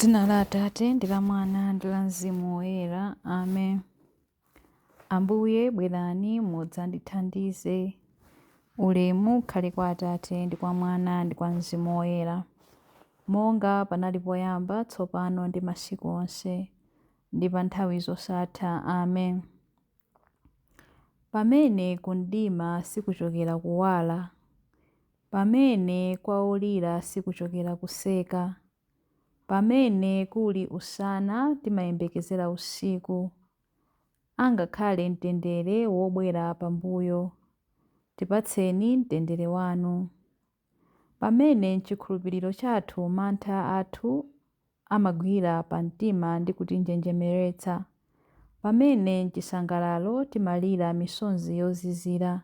Dzina la Atate ndi la Mwana ndi la Mzimu Woyera. Amen. Ambuye bwerani mudzandithandize. Ulemu ukhale kwa Atate ndi kwa Mwana ndi kwa Mzimu Woyera, monga panali poyamba, tsopano ndi masiku onse, ndi pa nthawi zosatha. Amen. Pamene kumdima sikuchokera kuwala, pamene kwa olira sikuchokera kuseka, pamene kuli usana timayembekezera usiku, angakhale mtendere wobwera pambuyo. Tipatseni mtendere wanu. Pamene m'chikhulupiriro chathu mantha athu amagwira pamtima ndi kutinjenjemeretsa, pamene m'chisangalalo timalira misozi yozizira,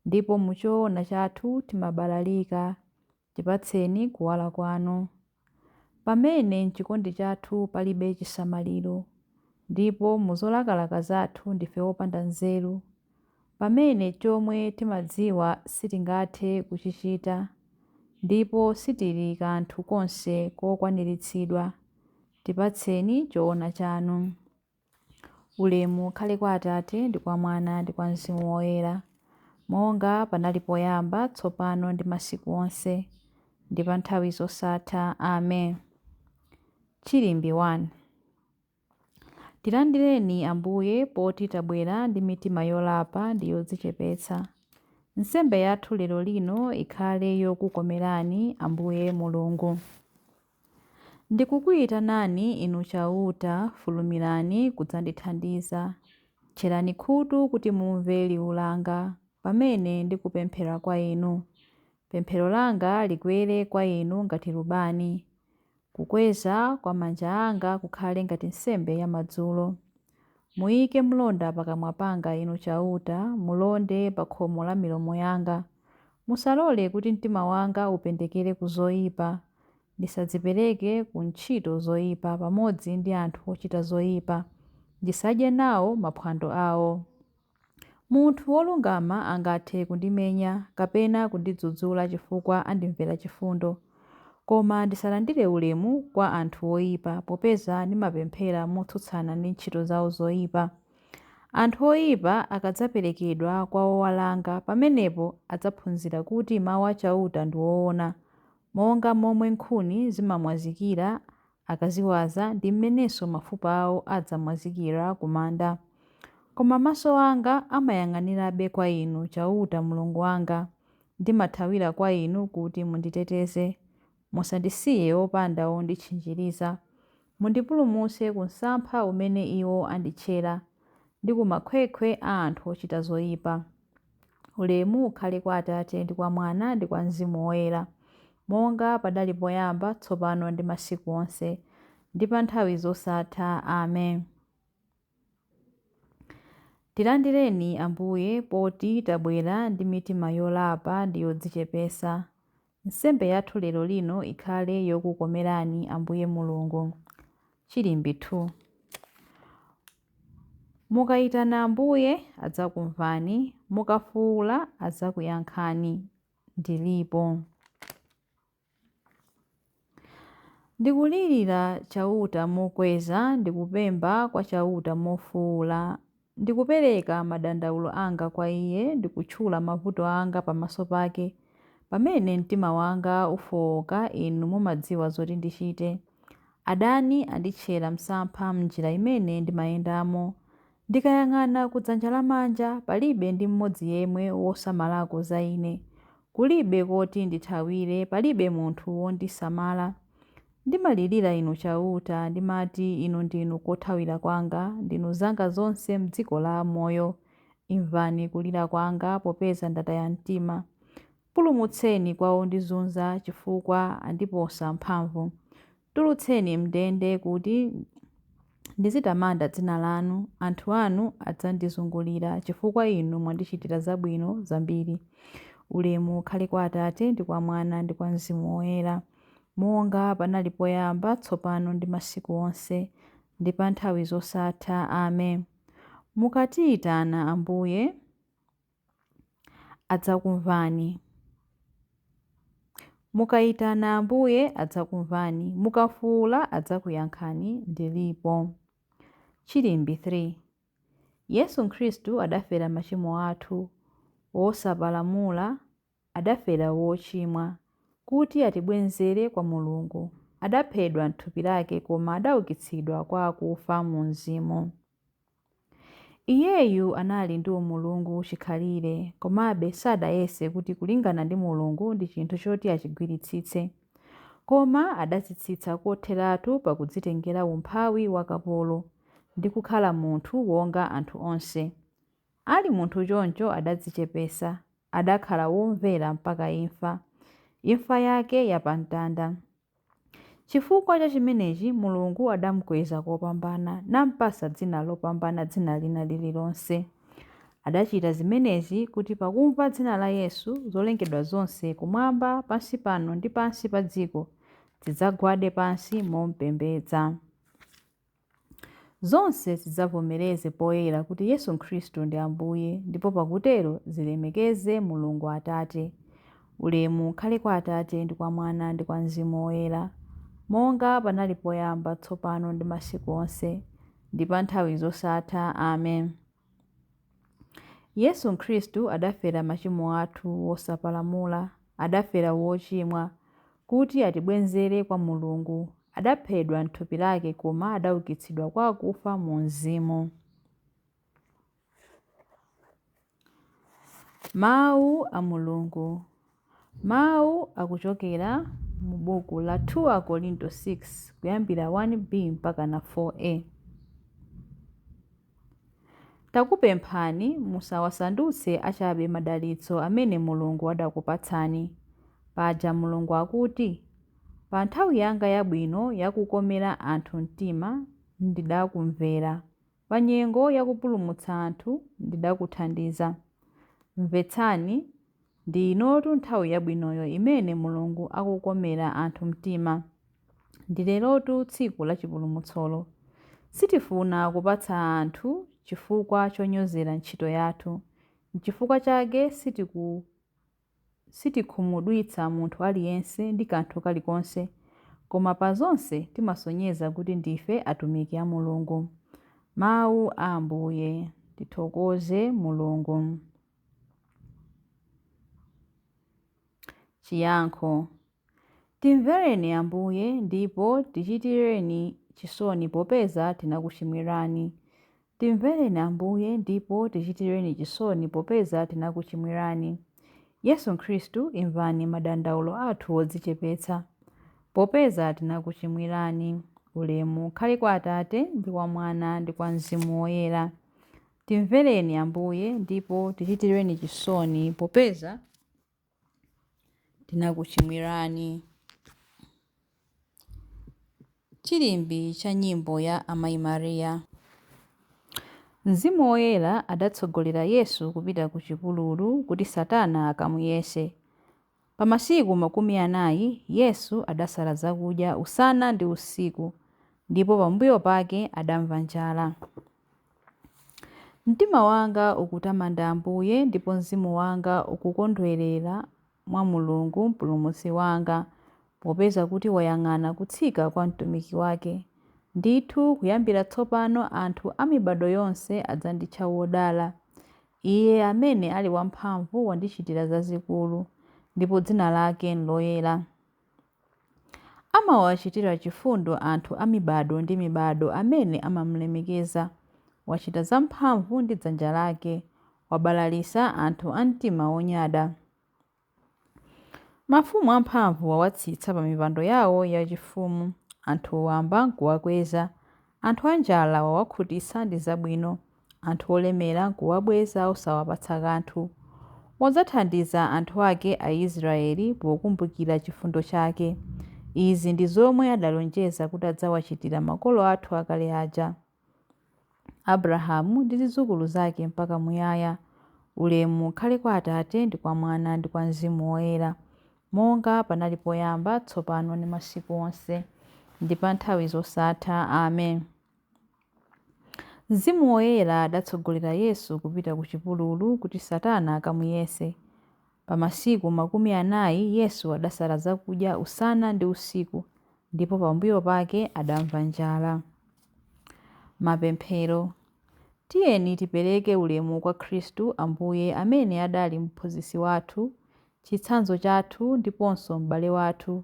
ndipo mu choona chathu timabalalika, tipatseni kuwala kwanu. Pamene m'chikondi chathu palibe chisamaliro, ndipo mu zolakalaka zathu ndife opanda nzeru, pamene chomwe timadziwa sitingathe kuchichita, ndipo sitili kanthu konse kokwaniritsidwa, tipatseni choona chanu. Ulemu ukhale kwa Atate ndi kwa Mwana ndi kwa Mzimu Woyera, monga panali poyamba, tsopano ndi masiku onse, ndi pa nthawi zosatha. Amen. Chilimbi 1. Tilandireni Ambuye poti tabwera ndi mitima yolapa ndi yodzichepetsa. Nsembe yathu lero lino ikhale yokukomerani Ambuye Mulungu. Ndikukuyitanani Inu Chauta, fulumirani kudzandithandiza. Tcherani khutu kuti mumve liwu langa pamene ndikupemphera kwa Inu. Pemphero langa likwere kwa Inu ngati lubani, kukweza kwa manja anga kukhale ngati nsembe yamadzulo. Muyike mlonda pakamwa panga Inu Chauta, mulonde pa khomo la milomo yanga. Musalole kuti mtima wanga upendekere ku zoyipa, ndisadzipereke ku ntchito zoyipa pamodzi ndi anthu ochita zoyipa, ndisadye nawo maphwando awo. Munthu wolungama angathe kundimenya kapena kundidzudzula chifukwa andimvera chifundo. Koma ndisalandire ulemu kwa anthu oyipa, popeza ndimapemphera motsutsana ndi ntchito zawo zoyipa. Anthu oyipa akadzaperekedwa kwa owalanga, pamenepo adzaphunzira kuti mawu a Chauta ndi woona, monga momwe nkhuni zimamwazikira akaziwaza, ndi mmenenso mafupa awo adzamwazikira ku manda. Koma maso anga amayang'anirabe kwa Inu, Chauta Mulungu wanga. Ndimathawira kwa Inu kuti munditeteze. Musandisiye wopanda wonditchinjiriza. Mundipulumutse ku msampha umene iwo anditchera, ndi ku makhwekhwe a anthu ochita zoyipa. Ulemu ukhale kwa Atate ndi kwa Mwana ndi kwa Mzimu Woyera, monga padali poyamba, tsopano ndi masiku onse, ndi pa nthawi zosatha. Amen. Tilandireni Ambuye poti tabwera ndi mitima yolapa ndi yodzichepetsa. Nsembe yathu lero lino ikhale yokukomerani Ambuye Mulungu. Chilimbi 2. Mukayitana Ambuye adzakumvani, mukafuwula adzakuyankhani. Ndilipo. Ndikulirira Chauta mokweza, ndikupemba kwa Chauta mofuwula. Ndikupereka madandawulo anga kwa Iye, ndikutchula mavuto anga pamaso pake. Pamene mtima wanga ufowoka, Inu mumadziwa zoti ndichite. Adani anditchera msampha m'njira imene ndimayendamo. Ndikayang'ana ku dzanja lamanja, palibe ndi mmodzi yemwe wosamalako za ine. Kulibe koti ndithawire, palibe munthu wondisamala. Ndimalirira Inu Chauta, ndimati Inu ndinu kothawira kwanga, ndinu zanga zonse m'dziko la amoyo. Imvani kulira kwanga popeza ndataya mtima. Pulumutseni kwa ondizunza chifukwa andiposa mphamvu. Tulutseni m'ndende kuti ndizitamanda dzina lanu. Anthu anu adzandizungulira chifukwa Inu mwandichitira zabwino zambiri. Ulemu ukhale kwa Atate ndi kwa Mwana ndi kwa Mzimu Woyera, monga panali poyamba, tsopano ndi masiku onse, ndi pa nthawi zosatha. Amen. Mukatiyitana Ambuye adzakumvani. Mukayitana Ambuye adzakumvani, mukafuwula adzakuyankhani, ndilipo. Chilimbi 3. Yesu Khristu adafera machimo athu, wosapalamula, adafera wochimwa, kuti atibwezere kwa Mulungu. Adaphedwa m'thupi lake koma adaukitsidwa kwa akufa mu mzimu. Iyeyu anali ndi umulungu chikhalire, komabe sadayese kuti kulingana ndi Mulungu ndi chinthu choti achigwiritsitse. Koma adadzitsitsa kotheratu pakudzitengera umphawi wa kapolo, ndi kukhala munthu wonga anthu onse. Ali munthu choncho adadzichepetsa, adakhala womvera mpaka imfa, imfa yake ya pamtanda. Chifukwa cha chimenechi Mulungu adamukweza kopambana, namupatsa dzina lopambana dzina lina lililonse. Adachita zimenezi kuti pakumva dzina la Yesu, zolengedwa zonse kumwamba, pansi pano ndi pansi pa dziko zidzagwade pansi momupembedza. Zonse zidzavomereze poyera kuti Yesu Khristu ndi Ambuye, ndipo pakutero zilemekeze Mulungu Atate. Ulemu ukhale kwa Atate ndi kwa Mwana ndi kwa Mzimu Woyera, monga panali poyamba, tsopano ndi masiku onse, ndi pa nthawi zosatha. Amen. Yesu Khristu adafera machimo athu wosapalamula, adafera wochimwa, kuti atibwezere kwa Mulungu. Adaphedwa m'thupi lake koma adaukitsidwa kwa akufa mu mzimu. Mawu a Mulungu. Mawu akuchokera mu buku la 2 Akorinto 6 kuyambira 1b mpaka na 4a. Takupemphani musawasandutse achabe madalitso amene Mulungu adakupatsani. Paja Mulungu akuti, pa nthawi yanga yabwino yakukomera anthu mtima ndidakumvera, pa nyengo yakupulumutsa anthu ndidakuthandiza. Mvetsani, ndi inotu nthawi yabwinoyo imene Mulungu akukomera anthu mtima. Ndi lerotu tsiku la chipulumutsolo. Sitifuna kupatsa anthu chifukwa chonyozera ntchito yathu. N'chifukwa chake sitikhumudwitsa munthu aliyense ndi kanthu kalikonse, koma pa zonse timasonyeza kuti ndife atumiki a Mulungu. Mawu a Ambuye. Tithokoze Mulungu. Chiyankho. Timvereni Ambuye, ndipo tichitireni chisoni popeza tinakuchimwirani. Timvereni Ambuye, ndipo tichitireni chisoni popeza tinakuchimwirani. Yesu Khristu, imvani madandaulo athu odzichepetsa, popeza tinakuchimwirani. Ulemu ukhale kwa Atate, ndi kwa Mwana, ndi kwa Mzimu Woyera. Timvereni Ambuye, ndipo tichitireni chisoni popeza tinakuchimwirani. Chilimbi cha nyimbo ya Amayi Mariya. Mzimu Woyera adatsogolera Yesu kupita ku chipululu kuti Satana akamuyese. Pa masiku 40 Yesu adasala zakudya usana ndi usiku, ndipo pambuyo pake adamva njala. Mtima wanga ukutamanda Ambuye, ndipo mzimu wanga ukukondwerera mwa Mulungu Mpulumutsi wanga, popeza kuti wayang'ana kutsika kwa mtumiki wake. Ndithu kuyambira tsopano anthu a mibado yonse adzanditcha wodala. Iye amene ali wamphamvu wandichitira zazikulu, ndipo dzina lake n'loyera. Amawachitira chifundo anthu a mibado ndi mibado amene amamulemekeza. Wachita zamphamvu ndi dzanja lake, wabalalitsa anthu a mtima wonyada. Mafumu amphamvu wawatsitsa pa mipando yawo yachifumu, anthu wamba n'kuwakweza, anthu anjala wawakhutitsa ndi zabwino, anthu olemera n'kuwabweza osawapatsa kanthu. Wadzathandiza anthu ake Aisraeli pokumbukira chifundo chake. Izi ndi zomwe adalonjeza kuti adzawachitira makolo athu akale aja, Abrahamu ndi zidzukulu zake mpaka muyaya. Ulemu ukhale kwa Atate ndi kwa Mwana ndi kwa Mzimu Woyera, monga panali poyamba, tsopano ndi masiku onse, ndi pa nthawi zosatha. Amen. Mzimu Woyera adatsogolera Yesu kupita ku chipululu kuti Satana akamuyese. Pa masiku 40 Yesu adasala zakudya usana ndi usiku ndipo pambuyo pake adamva njala. Mapemphero. Tiyeni tipereke ulemu kwa Khristu Ambuye amene adali mphunzitsi wathu, chitsanzo chathu ndiponso m'bale wathu.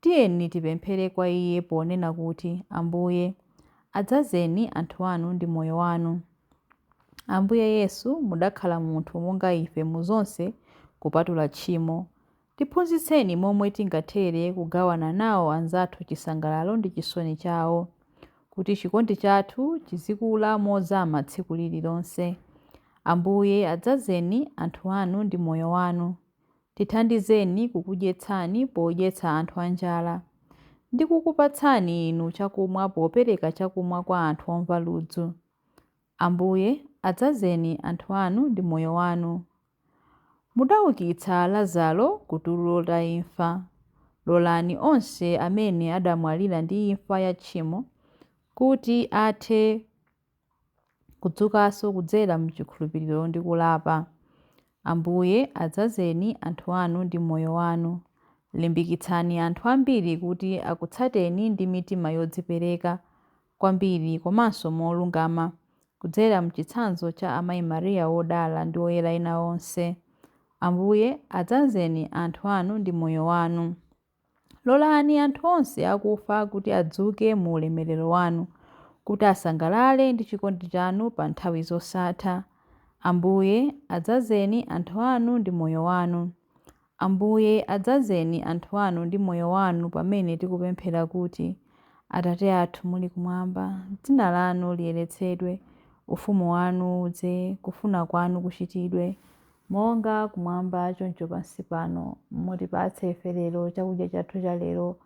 Tiyeni tipemphere kwa Iye ponena kuti, Ambuye, adzazeni anthu anu ndi moyo wanu. Ambuye Yesu, mudakhala munthu monga ife mu zonse kupatula tchimo. Tiphunzitseni momwe tingathere kugawana nawo anzathu chisangalalo ndi chisoni chawo, kuti chikondi chathu chizikula mozama tsiku lililonse. Ambuye, adzazeni anthu anu ndi moyo wanu. Tithandizeni kukudyetsani podyetsa anthu anjala, ndi kukupatsani inu chakumwa popereka chakumwa kwa anthu omva ludzu. Ambuye, adzazeni anthu anu ndi moyo wanu. Mudaukitsa Lazaro ku tulo ta imfa. Lolani onse amene adamwalira ndi imfa ya tchimo kuti athe kudzukanso kudzera m'chikhulupiriro ndi kulapa. Ambuye, adzazeni anthu anu ndi moyo wanu. Limbikitsani anthu ambiri kuti akutsateni ndi mitima yodzipereka kwambiri komanso molungama, kudzera m'chitsanzo cha Amayi Mariya wodala ndi oyera ena onse. Ambuye, adzazeni anthu anu ndi moyo wanu. Lolani anthu onse akufa kuti adzuke mu ulemerero wanu, kuti asangalale ndi chikondi chanu pa nthawi zosatha. Ambuye, adzazeni anthu anu ndi moyo wanu. Ambuye, adzazeni anthu anu ndi moyo wanu pamene tikupemphera kuti, Atate athu muli kumwamba, dzina lanu liyeretsedwe, ufumu wanu udze, kufuna kwanu kuchitidwe, monga kumwamba choncho pansi pano. Mutipatse ife lero chakudya chathu cha lero.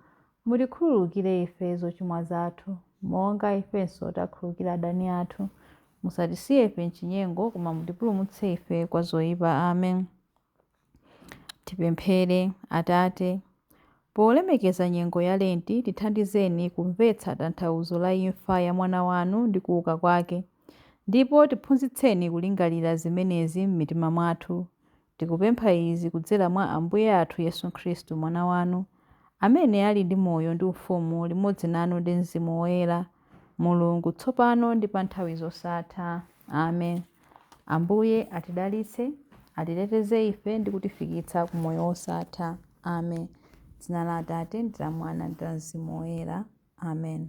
Mutikhululukire ife zochimwa zathu, monga ifenso takhululukira adani athu. Musatisiye ife m'chinyengo, koma mutipulumutse ife kwa zoyipa. Amen. Tipemphere. Atate, polemekeza nyengo ya Lenti, tithandizeni kumvetsa tanthauzo la imfa ya mwana wanu ndi kuuka kwake, ndipo tiphunzitseni kulingalira zimenezi m'mitima mwathu. Tikupempha izi kudzera mwa Ambuye athu Yesu Khristu mwana wanu, amene ali ndi moyo ndi ufumu limodzi nanu ndi Mzimu Woyera, Mulungu tsopano ndi pa nthawi zosatha. Amen. Ambuye atidalitse, atiteteze ife ndi kutifikitsa ku moyo wosatha. Amen. Dzina la Atate ndi la Mwana ndi la Mzimu Woyera. Amen.